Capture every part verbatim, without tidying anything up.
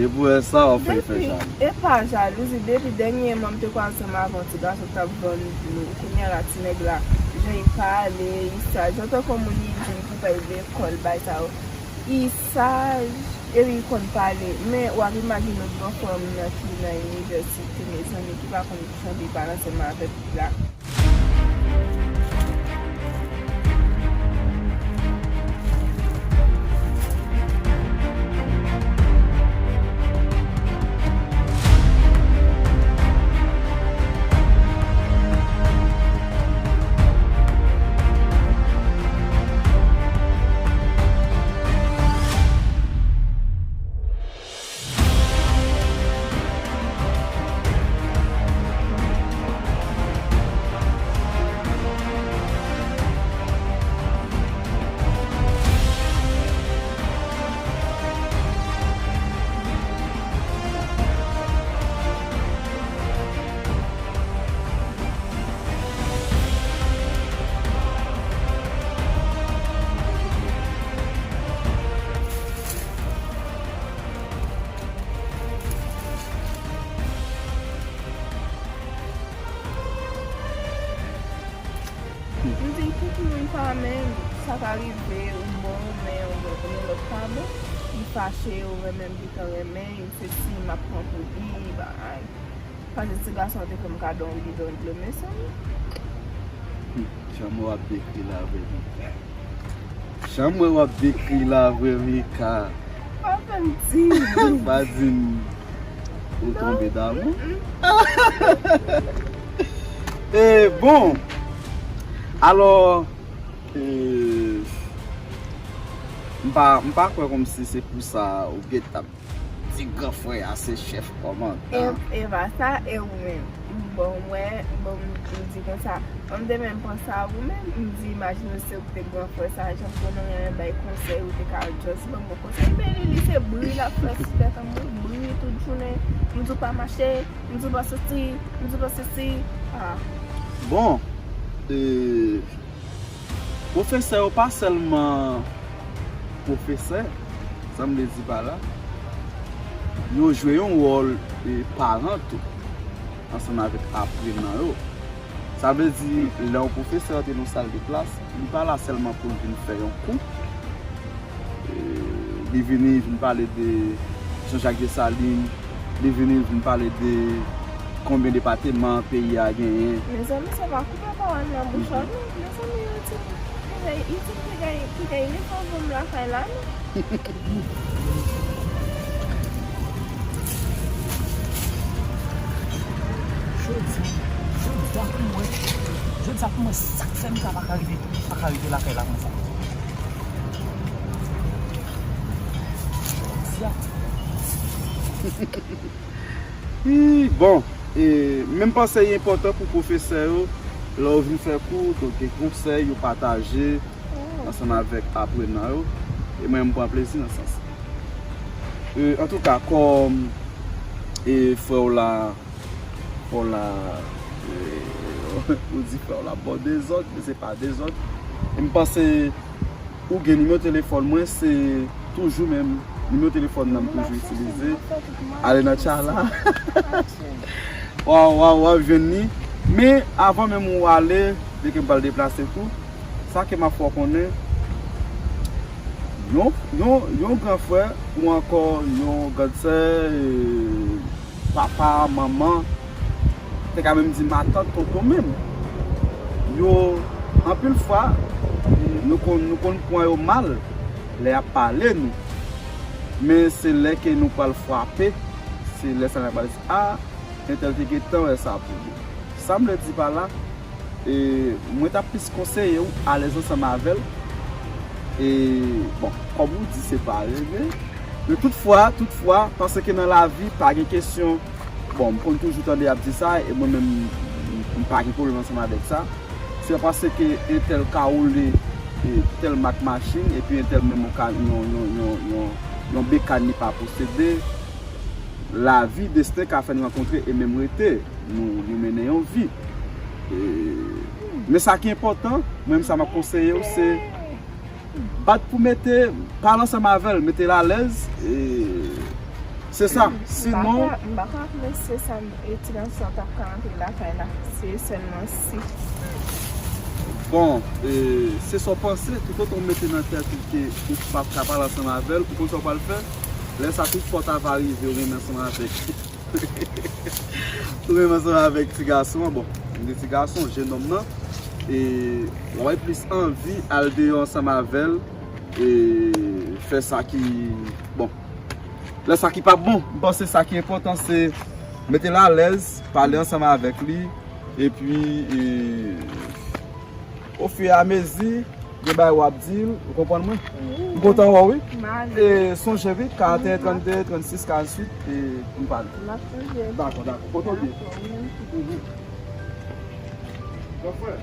E pou wè sa w ap fè, fè Depi, sa. E pa jalouzi, depi dènyèman m te kwaze ansanm avè yon ti gason k t ap vann dlo. Kounye a la, ti nèg la, jan li pale, li saj. Antanke yon moun li di m pou fè l lekòl, bay sa yo. Li saj, epi li konn pale. Men w ap imajine yon gran frè m nan ki nan inivèsite, mezanmi, ki pa konn jan pou li pale ansanm avèk fi la. M di tout moun pa menm, sa ka rive, ou bon, men ou bon, konnen lòt pa bon, li fache, ou renmen, m gentan renmen, se si m ap pran pou li, bagay. Paske ti gason an te fè m kado yon bidon dlo, mezanmi. Hmm, jan w ap dekri la, vrèman. Jan mwen w ap dekri la, vrèman, Mika. Pa fè m di. Pa di m ou tonbe damou. E bon, alò, e, m pa, m pa kwè kòmsi se pou sa ou gentan di gran frè a se chèf kòmandan. E, e pa sa, e ou menm. Bon, mwen, bon, m di konsa. Mwen m te menm panse a ou menm, m di, imajine w se ou ki te gran frè sa, jan pou nou renmen bay konsèy, ou te ka just ban m yon konsèy. Men li, li se bri l ap fè sou tèt an mwen, bri tout jounen. M di w pa mache, m di w pa soti, m di w pa sesi. Ah. Bon, e, pwofesè yo pa sèlman pwofesè, sa m vle di pa la, yo jwe yon wòl, e, paran tou, ansanm avèk aprenan yo. Sa vle di, lè yon pwofesè antre nan sal de klas, li pa la sèlman pou l vin fè yon kou. E, li vini, vin pale de Jean-Jacques Dessalines, li vini, vin pale de konbyen depatman peyi a genyen. Mezanmi, se pa koupe pawòl nan bouch ou, non. Mezanmi, itil, itil ki gen, ki gen inifòm pou m lakay la, non. Jodi, jodi a pou mwen, jodi a pou mwen, sa k fè m ka pa ka rive, pa ka rive lakay la konsa. Jodi a. Ih, bon, e, men m panse li enpòtan pou pwofesè yo, lè yo vin fè kou, donk gen konsèy yo pataje ansanm avèk aprenan yo, e mwen m pran plezi nan sans sa. E, antouka, kòm, e, frè w la, frè w la, e, ou di frè w la bon dezòd, men se pa dezòd. E m panse ou gen nimewo telefòn mwen, se toujou menm nimewo telefòn nan m toujou itilize. Ale nan tchala. W a, w a, w a jwenn li. Men avan menm ou ale, byen ke m pral deplase tou, sa ke m ap fè w konnen, yon, yon, yon gran frè ou ankò yon grann sè, e, papa, manman, te ka menm di matant, tonton menm. Yo, anpil fwa, nou konn, nou konn pran yo mal lè y ap pale nou. Men se lè ke nou pral frape, se lè sa n ap pale, a, entèl te gentan wè sa pou li. Sa m vle di pa la, e, mwen t ap plis konseye w alèz ansanm avè l. E, bon, kòm ou di, se pa reve. Men toutfwa, toutfwa, paske nan lavi, pa gen kesyon. Bon, m konn toujou tande y ap di sa, e mwen menm, m, m pa gen pwoblèm ansanm avèk sa. Se pa paske entèl ka woule, e, tèl mak machin, epi entèl menm yon ka, yon, yon, yon, yon, yon bekàn li pa posede. Lavi, desten ka fè n rankontre e menm rete. Nou, nou mennen yon vi. E, men sa ki enpòtan, mwen menm sa m ap konseye w, se bat pou mete, pale ansanm avè l, mete l alèz. E, Se sa, sinon. M pa kwè, m pa kwè ak mesye sa, e, ti gason an t ap ka antre lakay la, se sèlman si. Bon, e, se sa w panse, tout otan w mete nan tèt ou ke ou p ap ka pale ansanm avè l, ou konn sa w pral fè? Lè sa tout fwa ta va rive, ou renmen ansanm avèk. Ou renmen ansanm avèk ti gason an, bon, m di ti gason, jenòm nan, e w ap plis anvi al deyò ansanm avè l, e fè sa ki, bon, lè sa ki p ap bon. M panse sa ki enpòtan, se mete l alèz, pale ansanm avèk li, epi, e, ofiramezi, gen bagay w ap di l, ou konprann mwen? M kontan wè w, wi. E sonje, wi, karannteyen, trannde, trannsis, karannwit, e pou n pale. M ap sonje. Dakò, dakò. Kote w ye? Dakò, mèsi. Mhm. Gran frè.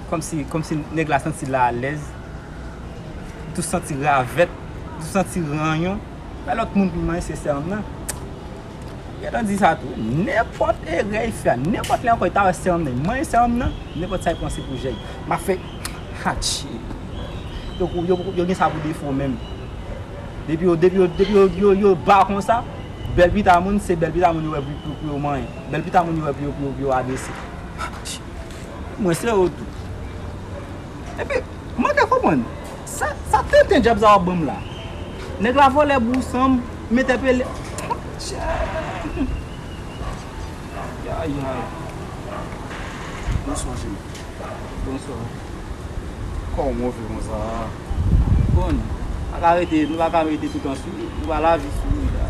Kòmsi, kòmsi nèg la santi l alèz, tou santi ravèt, tou santi ranyon. Bay lòt moun pou manje sè m nan. Gentan di sa tou. Nenpòt erè y fè a, nenpòt lè ankò, y ta wè sè m nan, y manje sè m nan, nenpòt sa y panse pou jèy. M ap fè, hatchi. Yo, yo, yo gen sa pou defo menm. Depi yo, depi yo, depi yo, yo, yo ba konsa, bèl pita moun, se bèl pita moun yo wè pou, pou, pou yo manyen. Bèl pita moun yo wè pou yo, pou yo, pou yo adrese. Mwen se yo tou. Epi, m manke konprann. Sa, sa tenten djab sa w ap ban m la. Nèg la vòlè bous an m, m entèpele. Ayayay. Bonswa, Jimmy. Bonswa. Kòman w fè konsa? Bon, pa ka rete, nou pa ka rete toutan sou li. Nou pa lavi sou li la.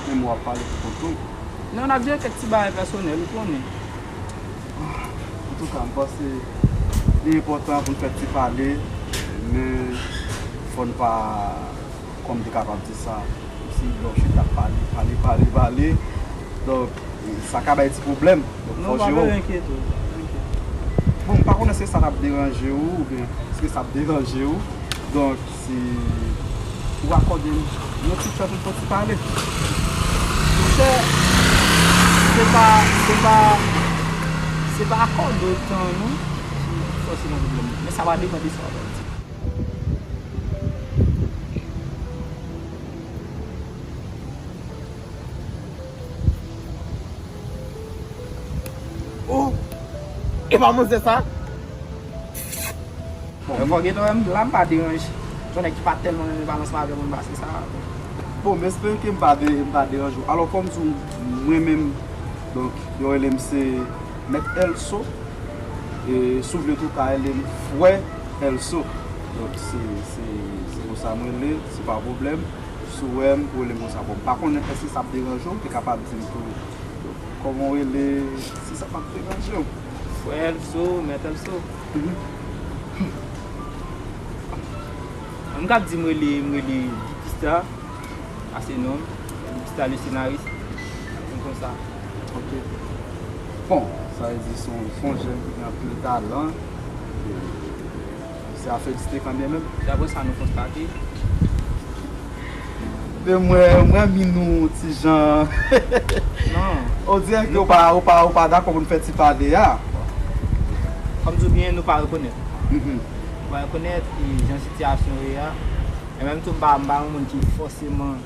Men w ap pale pou kont ou. Non, n ap jere kèk ti bagay pèsonèl, ou konnen. Antouka, m panse li enpòtan pou n fè ti pale, men fò n pa, kòm m te kapab di sa, si lè w chita ap pale, pale, pale, pale, donk, sa ka bay ti pwoblèm. Donk, fò w jere w. Non, pa enkyete w, pa enkyete w. Bon, m pa konnen èske sa t ap deranje w, oubyen èske sa ap deranje w. Donk, si ou akòde m yon ti chans, nou fè ti pale. Monchè, se pa, se pa, se pa akòde w tan non ki fòseman pwoblèm nan. Men sa va depann de sa w ap di. Oh! E pa manzè sa? Bon, fò gentan wè m la, m pa deranje. Yon nèg ki pa tèlman renmen pale ansanm avè moun pase sa. Bon, m espere ke m pa de, m pa deranje w. Alò, kòm di w, mwen menm, donk, yo rele m se Mèt Èlso. E si w vle tou, w ka rele m Frè Èlso. Donk, se, se, se konsa m rele, se pa pwoblèm. Si w wè m, ou rele m konsa. Bon, m pa konnen èske sa ap deranje w, ou te kapab di m tou kòman w rele, si sa p ap deranje w. Frè Èlso, Mèt Èlso. Mhm. M ka di m rele, m rele Big Star, a se non m. Big Star le scénariste. M konsa. Ok. Bon, sa vle di se yon, se yon jèn ki gen anpil talan. E Se a felisite kanmenm. Daprè sa nou konstate. Men mwen, mwen mi nou ti jan. Non. On dirè ke ou pa, ou pa, ou pa dakò pou n fè ti pale a. Kòm di w byen, nou pa rekonèt. Mhm. Nou pa rekonèt, e, jan sitiyasyon ye a. E menm tou, m pa, m pa yon moun ki fòseman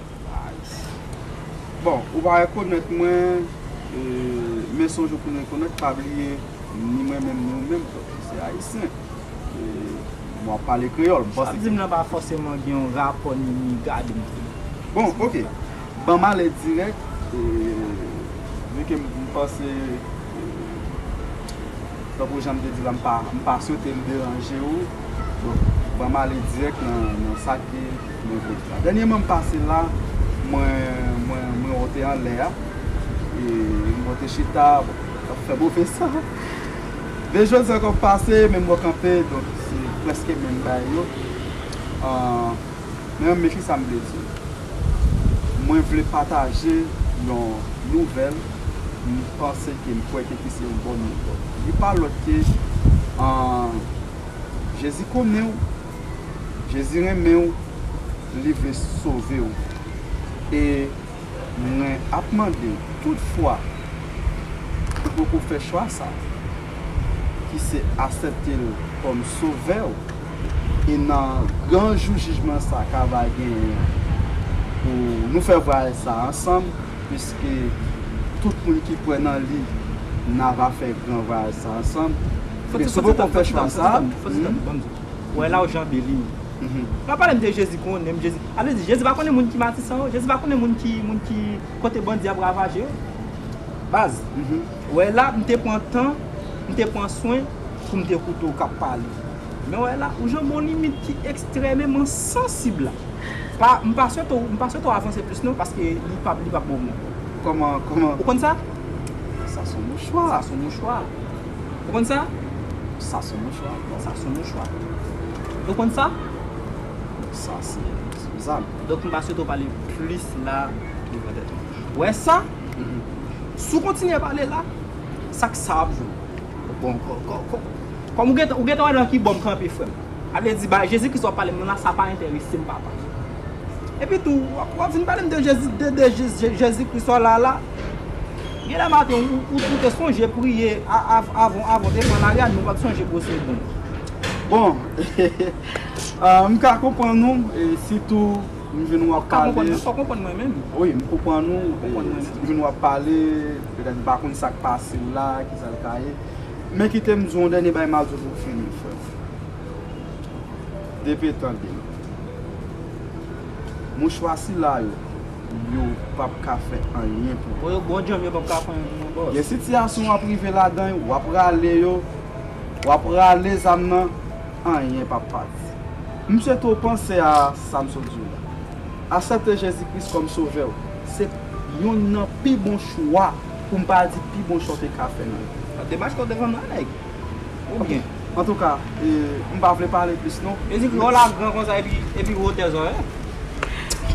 Bon, ou pa rekonèt mwen, e, men se yon jou pou n rekonèt, pa bliye, ni mwen menm, ni ou menm, donk, se ayisyen. E, m ap pale kreyòl, m panse. Sa di m nan pa fòseman gen yon rapò ni, ni gade m tou. Bon, ok. Ban m ale dirèk, e, vi ke m, m panse, e, Tankou jan m te di la, m pa, m pa swete m deranje w. Donk, ban m ale dirèk nan, nan sa ke mwen vle di la. Dènyèman m pase la, mwen, mwen, mwen wè w te anlè a. E mwen te chita, bon, t ap fè move san. Men jodi ankò m pase, men m wè w kanpe, donk se prèske menm bagay yo. Ah, men mèt, ki sa m vle di w? Mwen vle pataje yon nouvèl, m panse ke m kwè ke ki se yon bòn nouvèl. Li pa lòt ke, an, Jezi konnen w, Jezi renmen w, li vle sove w. E mwen ap mande w, tout fwa ou poko fè chwa sa, ki se aksepte l kòm sovè w, e nan gran jou jijman sa ka va genyen pou nou fè vwayaj sa ansanm, piske tout moun ki kwè nan li, n a va fè gran vwayaj sa ansanm. Ebyen, si w poko fè chwa sa, Wè la ou jan beli. Ou pa pale m de Jezi konnen m, Jezi. A vle di, Jezi pa konnen moun ki Matisan yo, Jezi pa konnen moun ki, moun ki kote bandi ap ravaje yo. Baz, wè la, m te pran tan, m te pran swen pou m te koute w k ap pale. Men wè la, ou janbe yon limit ki ekstrèmeman sansib la. Pa, m pa swete w, m pa swete w avanse plis non, paske li p ap, li p ap bon pou mwen. Kòman, kòman? Ou konn sa? Sa se yon mouchwa. Sa se yon mouchwa. Ou konn sa? Sa se yon mouchwa. Sa se yon mouchwa. Ou konn sa? Sa se, se yon zam. Donk m pa swete w pale plis la devan tèt ou. Wè sa? Si w kontinye pale la, sa k sa ap jwenn? Bon, kò, kò, kò, kòm ou gentan, ou gentan wè nan ki bò m kanpe, frè m. A vle di, bagay Jezi Kris w ap pale m nan la, sa pa enterese m, papa. Epi tou, w ap, w ap vin pale m de Jezi, de, de Jezi, Jezi Kris w la la. Genlè maten, ou, ou, ou te sonje priye a, a, avan, avan w te pran lari a, men w pa t sonje bwose bon. Bon, ah, m ka konprann ou, e sitou, m jwenn w ap pale. Ou ka konprann mwen, fò w konprann mwen menm. Wi, m konprann ou, e m jwenn w ap pale, petèt m pa konn sa k pase w la, kisa l ka ye. Men kite m di w yon dènye bagay, m ap di w pou w fini, frè m. Depi tande m. Mouchwa sila yo, yo p ap ka fè anyen pou ou. Bon, yo bon djanm, yo p ap ka fè anyen pou mwen, bòs. Gen sitiyasyon w ap rive ladan yo, w ap rale yo, w ap rale zam nan, anyen p ap pase. M swete w panse a sa m sot di w la. Aksepte Jezi Kris kòm sovè w. Se yonn nan pi bon chwa, pou m pa di pi bon chwa w te ka fè nan vi w. Demach ke w te fè m la, nèg. Oubyen. Antouka, e, m pa vle pale plis non. Jezi Kris, w la gran konsa epi, epi wotè zòrèy.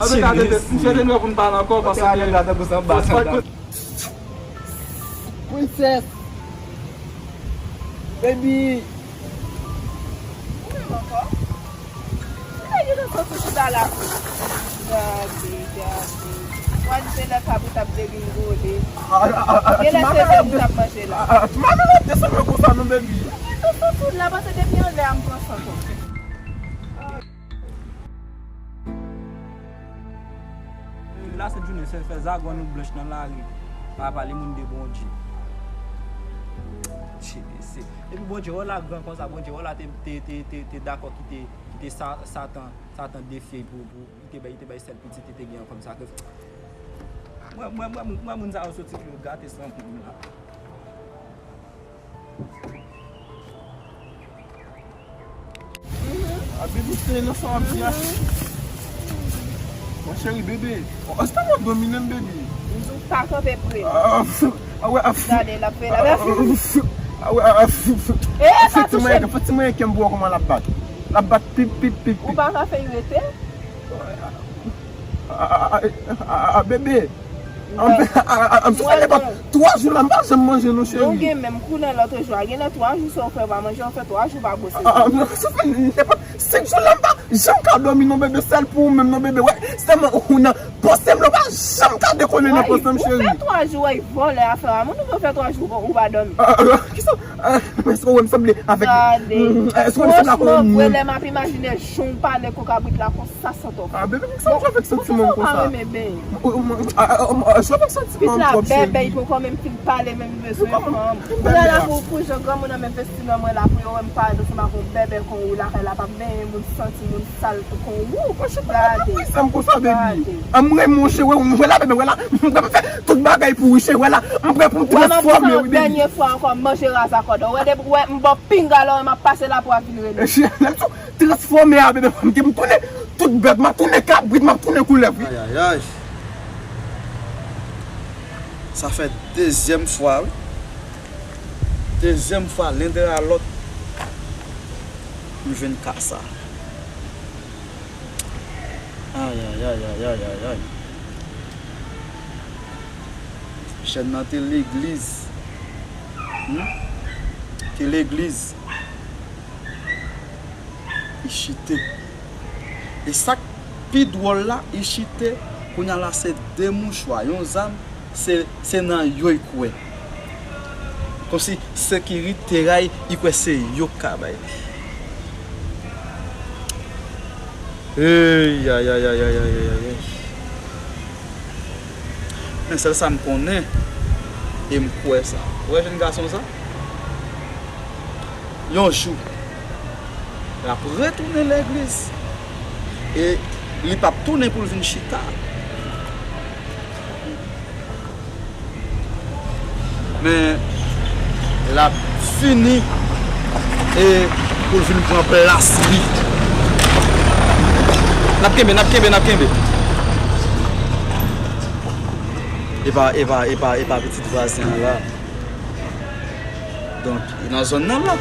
Antouka, tete, m swete nou wè pou n pale ankò, paske Princess. Baby. Ou menm ankò? Ou te gentan santi chita la tou. Gade, gade. Wad se lè kabrit ap degringole. Genlè se vè m t ap manje la. Ti mame la desann mwen konsa non, baby. Mwen gentan santi w la, paske depi anlè a m pran san tou. La sent jounen, sèl fè zagon nou blanch nan lari. Pa pale moun de Bondye. Tchibese. Epi Bondye, wè w la gran konsa, Bondye, wè w la te, te, te, te, te dakò kite, kite sa, Satan, Satan defye pou, pou, li te bay, li te bay sèl pitit li te gen an kòm sakrifis. Mwen, mwen, mwen, mwen, moun sa yo soti pou yo gate san pou m la. A bebe, se nan sa w ap di a. Mon cheri, bebe. Èske w ap domine m, bebe? M di w pa kanpe pre. Ah, ah, ah, wè, ah, gade, l ap fè, l ap fè. Ah, wè, ah, ah, e, pa touche m. Fè ti mwen, fè ti mwen kè m pou wè kòman l ap bat. L ap bat pip, pip, pip, pip. Ou pa ka fè y rete? Ah, ah, ah, ah, ah, bebe. An, an, an, an, sa fè twa jou la, m pa janm manje non, cheri. Nou gen menm koulè lòt jou a. Genlè twa jou sa w fè w pa manje, w fè twa jou pa bwose. Ah, ah, non, sa fè nenpòt senk jou la, m pa janm ka dòmi non, bebe, sèl pou ou menm non, bebe. Wè, sèlman ou nan panse m, ou pa janm ka dekole nan panse m, cheri. Ou fè twa jou, wè, vòlè afè a moun, ou fè twa jou ou pa dòmi. Ah, ah, ah, kisa? Ah, èske w wè m sanble avèk... Gade. Èske w wè m sanble avèk yon moun? Franchman, vre, lè m ap imajine jan w pale kou kabrit la konsa. Sa santi w. Ah, bebe, sa w jwe avèk santiman m konsa? Ou pa renmen beny? Ou, ou, ou, ah, ah, ah, jwe avèk santiman m twòp, cheri. Pit la bèbè, li poko menm fin pale, menm li bezwen fanm. Kounye a la pou, pou jan granmoun nan men vesti nan mwen la, pou yo wè m parèt ansanm ak yon bèbè kon ou lakay la, p ap benyen moun santi moun sal tou kon ou. Gade. Gade. An m renmen w, cheri, wè la, bebe, wè la. M prè pou m fè tout bagay pou ou, cheri, wè la. M prè pou m transfòme, wi, bebe. Dènye fwa ankò, manje raz ak kòdon. Wè, depi, wè, m ba w pinga lè w wè m ap pase la pou w ap vin rele. Cheri, lè m sou transfòme a, bebe, m tounen tout bèt, m ap tounen kabrit, m ap tounen koulèv, wi. Ayayay. Sa fè dezyèm fwa, wi. Dezyèm fwa, len dèyè lòt, m jwenn ka sa. Ayayay, ayayay, ayayay. Jèn nan te legliz. Hmm? Te legliz. Li chite. E sa k pi dwòl la, li chite, kounye a la se de mouchwa, yon zam, se, se nan yo li kwè. Kòmsi sekirite a, li kwè se yo k ka bay li. Ey, ay, ay, ay. Men sèl sa m konnen, e m kwè sa. Ou wè jèn gason sa? Yon jou, l ap retounen legliz. E li p ap tounen pou l vin chita. Men, l ap fini e pou l vin pran plas li. N ap kenbe, n ap kenbe, n ap kenbe. Epa, epa, epa, epa, pitit vwazen an la. Donk, li nan zòn nan la.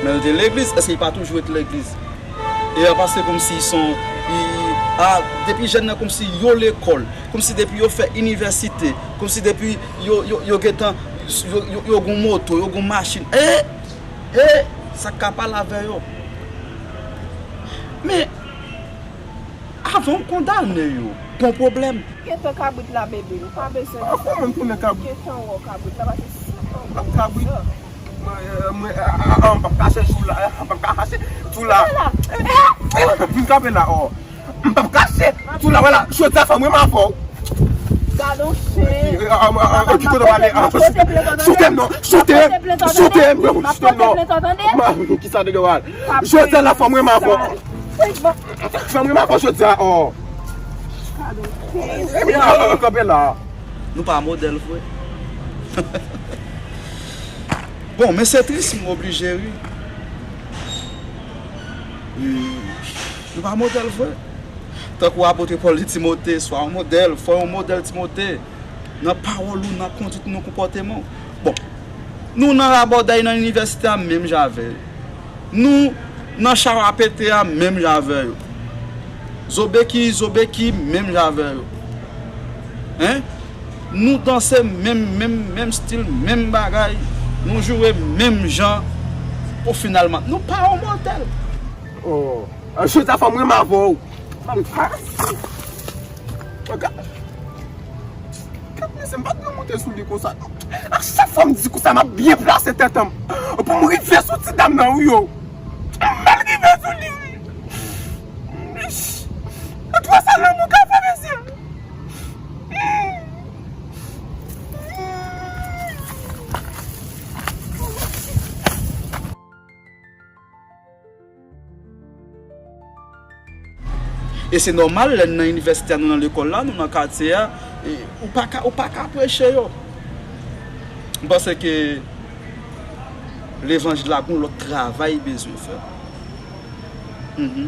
Men l te legliz, èske li pa toujou ret legliz? E yo panse kòmsi son, i, a, depi jèn nan kòmsi yo lekòl, kòmsi depi yo fè inivèsite, kòmsi depi yo, yo, yo gentan, yo, yo, yo gon moto, yo gon machin. E, e, sa k ka pale avè yo. Men, avan w kondane yo, gon pwoblèm. Gentan kabrit la, bebe, ou pa bezwen di sa. Kòman m tounen kabrit? Gentan wè w kabrit la, pase sèt an. Kabrit? Mwen, mwen, a, a, a, m p ap kache tou la, m p ap kache tou la. M kanpe la, o. M p ap kache tou la, wè la, jodi a fò mwen m avè w. Gade yon chen. Ki kote w ale? Choute m non, choute m, choute m, choute m non. Kisa de dwa? Jodi a la fò mwen m avè w. Fò mwen m avè w jodi a, o. Kanpe la. Nou pa modèl vre. Bon, men se tris, m oblije ri. Wi. Nou pa modèl vre. Tankou apot Pòl di Timote, swa yon modèl, fò yon modèl Timote. Nan pawòl ou, nan kondwit ou, nan konpòteman w. Bon, nou nan rabòday nan inivèsite a menm jan avè yo. Nou nan chawapete a menm jan avè yo. Zobeki, zobeki menm jan avè yo. Hein? Nou danse menm, menm, menm stil, menm bagay. Nou joure menm jan. Pou finalman, nou pa yon modèl. Oh, jodi a fò mwen m avè w. Gad, gad, mesye, m pa t dwe monte sou li konsa. A chak fwa m di konsa, m ap byen plase tèt an. Pou m rive sou ti dam nan, wi, yo. M mal rive sou li, wi. Ish. Antouka, sa lanmou ka fè, mesye. E se nòmal, lè n nan inivèsite a, nou nan lekòl la, nou nan katye a, e ou pa ka, ou pa ka preche yo. M panse ke levanjil la gon lòt travay bezwen fè. Mhm.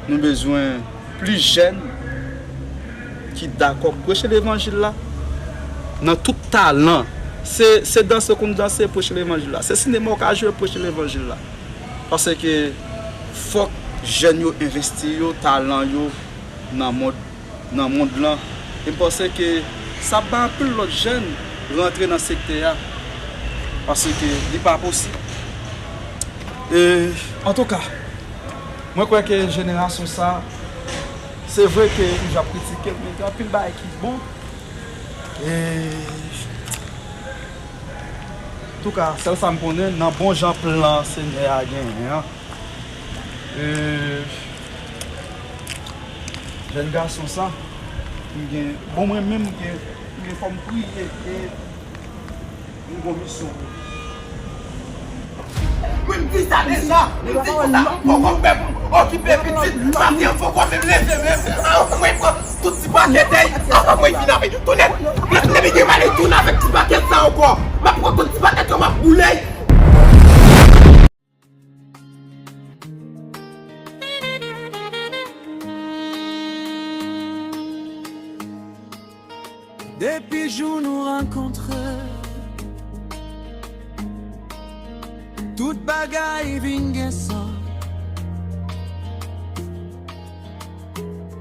Nou bezwen plis jèn ki dakò preche levanjil la nan tout talan. Se, se danse w konn danse, preche levanjil la. Se sinema w ka jwe, preche levanjil la. Paske fòk jèn yo envesti yo, talan yo nan mond, nan mond lan. E m panse ke sa ap bay anpil lòt jèn rantre nan sektè a. Paske li pa posib. E, antouka, mwen kwè ke jenerasyon sa, se vre ke yo ap kritike l, men gen anpil bagay ki bon. E, antouka, sèl sa m konnen, nan bon jan plan Senyè a genyen an, e, jèn gason sa, m gen, bon, mwen menm, m gen, m gen fò m priye, e m gon misyon pou li. Mwen m di sa deja, m di konsa, m poko menm okipe pitit, maten an poko menm leve menm. An, mwen pran tout ti pakèt, an, mwen vin avè tou nèt. Mwen vin avè tou nèt avèk ti pakèt sa ankò. M ap pran tout ti pakèt yo, m ap boule. Depi jou nou rankontre, tout bagay vin gen sans.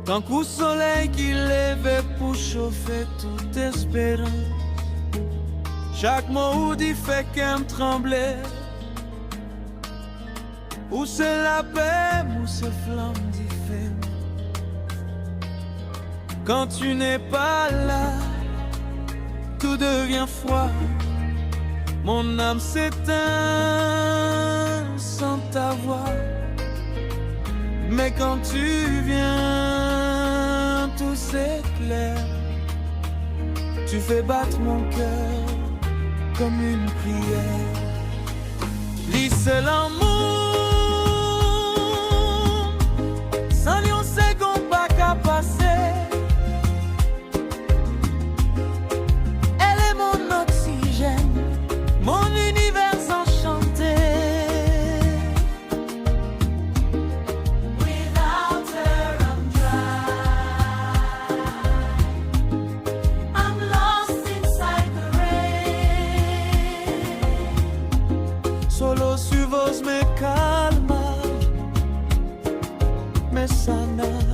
Tankou solèy ki leve pou chofe tout esperans. Chak mo ou di fè kè m tranble. Ou se lapè m, ou se flanm dife m. Quand tu n'es pas là, tout devient froid. Mon âme s'éteint sans ta voix. Mais quand tu viens, tout s'éclaire. Tu fais battre mon cœur comme une prière. Li se lanmou, san li yon segonn pa ka pase. Elle est mon oxygène, mon univers enchanté. Without her, I'm dry. I'm lost inside the rain. Solo su voz me calma, me sana.